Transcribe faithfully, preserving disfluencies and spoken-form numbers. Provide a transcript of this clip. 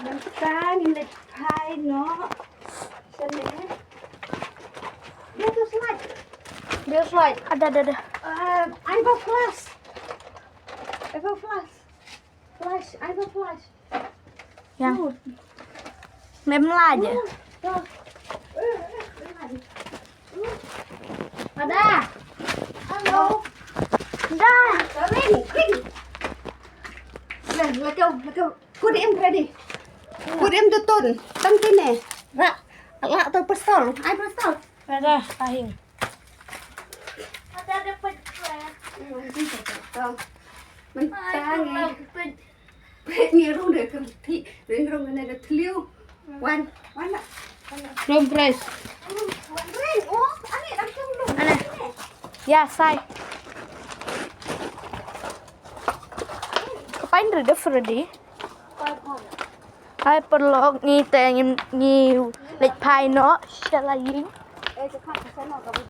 Mynta ngin leit phai noh. Shane. Dia tu slide. Dia slide. Ada, ada, ada. Uh, ai ba flash. Ai ba flash. Flash, ai ba flash. Yang. Mem la je. Ada. Hello. Da. Ring, ring. Let's go, let's go. Kut im ready. Kut im tutun. Tang kine. Ra. La to pistol. Ai pistol. Ada, tahing. Ada ada pistol. Mentang. Pet ngi rung de kem ti, ring rung ne de tliu. Wan, wan la. Rung press. Wan ring, oh, ani dang kem lu. Ana. Ya, sai. Kapain rede Freddy. Hai paralok, ngi te ngi ngi leit phai noh sha la ïing. Eh, cepat ke sana, kamu